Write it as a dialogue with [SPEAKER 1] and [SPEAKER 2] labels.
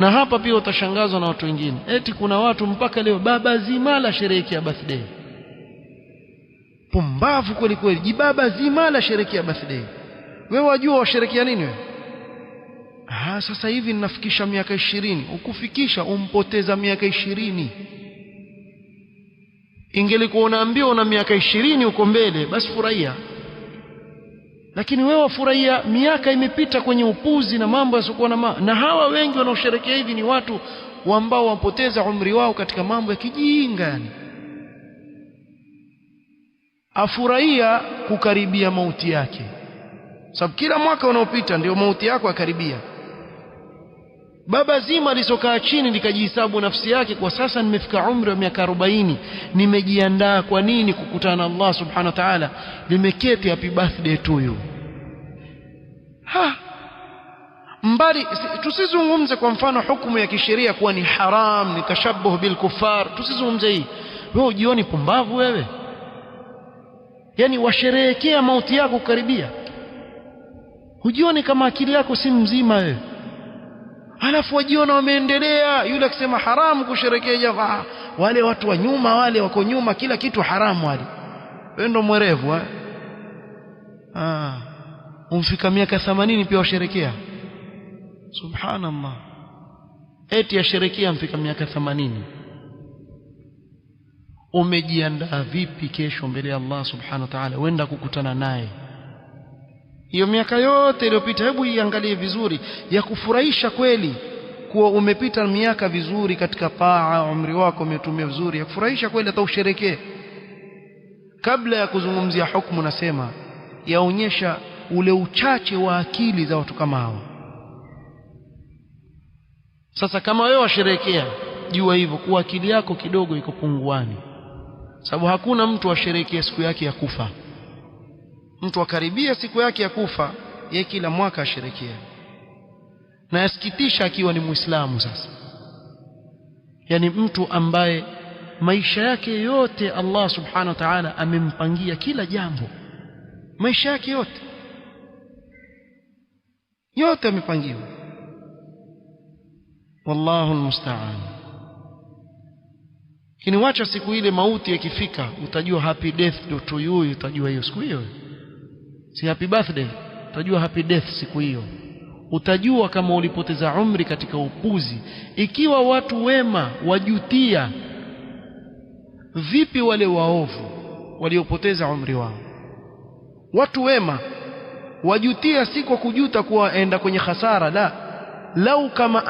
[SPEAKER 1] Na hapa pia utashangazwa na watu wengine, eti kuna watu mpaka leo baba zima la sherehekea birthday. Pumbavu kweli kweli, jibaba zima la sherehekea birthday. Wewe wajua washerekea nini wewe? Ah, sasa hivi ninafikisha miaka 20. Ukufikisha umpoteza miaka 20. Ingelikuwa unaambiwa una miaka 20 uko mbele, basi furahia. Lakini wewe wafurahia miaka imepita kwenye upuzi na mambo yasiokuwa na na hawa wengi wanaosherekea hivi ni watu ambao wapoteza umri wao katika mambo ya kijinga. Yani afurahia kukaribia mauti yake, sababu kila mwaka unaopita ndio mauti yako yakaribia. Baba zima alisokaa chini likajihesabu nafsi yake, kwa sasa nimefika umri wa miaka 40, nimejiandaa kwa nini kukutana na Allah subhanahu wa ta'ala? Limeketi happy birthday to you. Ha, mbali tusizungumze kwa mfano hukumu ya kisheria kuwa ni haram, ni tashabuh bil kufar, tusizungumze hii. Wewe ujioni pumbavu wewe? Yani washerehekea mauti yako kukaribia, hujioni kama akili yako si mzima wewe? Alafu wajiona wameendelea, yule akisema haramu kusherehekea jamaa, wale watu wa nyuma, wale wako nyuma, kila kitu haramu wale. Wewe ndo mwerevu eh? Ah, umfika miaka 80 pia washerekea. Subhanallah, eti asherekea mfika miaka 80. Umejiandaa vipi kesho mbele ya Allah subhanahu wa ta'ala, wenda kukutana naye? Hiyo miaka yote iliyopita, hebu iangalie vizuri, ya kufurahisha kweli kuwa umepita miaka vizuri katika taa, umri wako umetumia vizuri, ya kufurahisha kweli, hata usherekee. Kabla ya kuzungumzia hukumu, nasema yaonyesha ule uchache wa akili za watu kama hawa. Sasa kama wewe washerekea, jua hivyo kuwa akili yako kidogo iko punguani, sababu hakuna mtu asherekea siku yake ya kufa. Mtu akaribia siku yake ya kufa, yeye kila mwaka asherekea. Na yasikitisha akiwa ni Muislamu sasa, yani mtu ambaye maisha yake yote Allah subhanahu wa ta'ala amempangia kila jambo, maisha yake yote yote amepangiwa. Wallahu almusta'an. Lakini wacha siku ile mauti yakifika, utajua happy death to you, utajua hiyo siku hiyo. Si happy birthday, utajua happy death siku hiyo. Utajua kama ulipoteza umri katika upuzi. Ikiwa watu wema wajutia, vipi wale waovu waliopoteza umri wao? Watu wema wajutia si kwa kujuta kuwa enda kwenye hasara, la, lau kama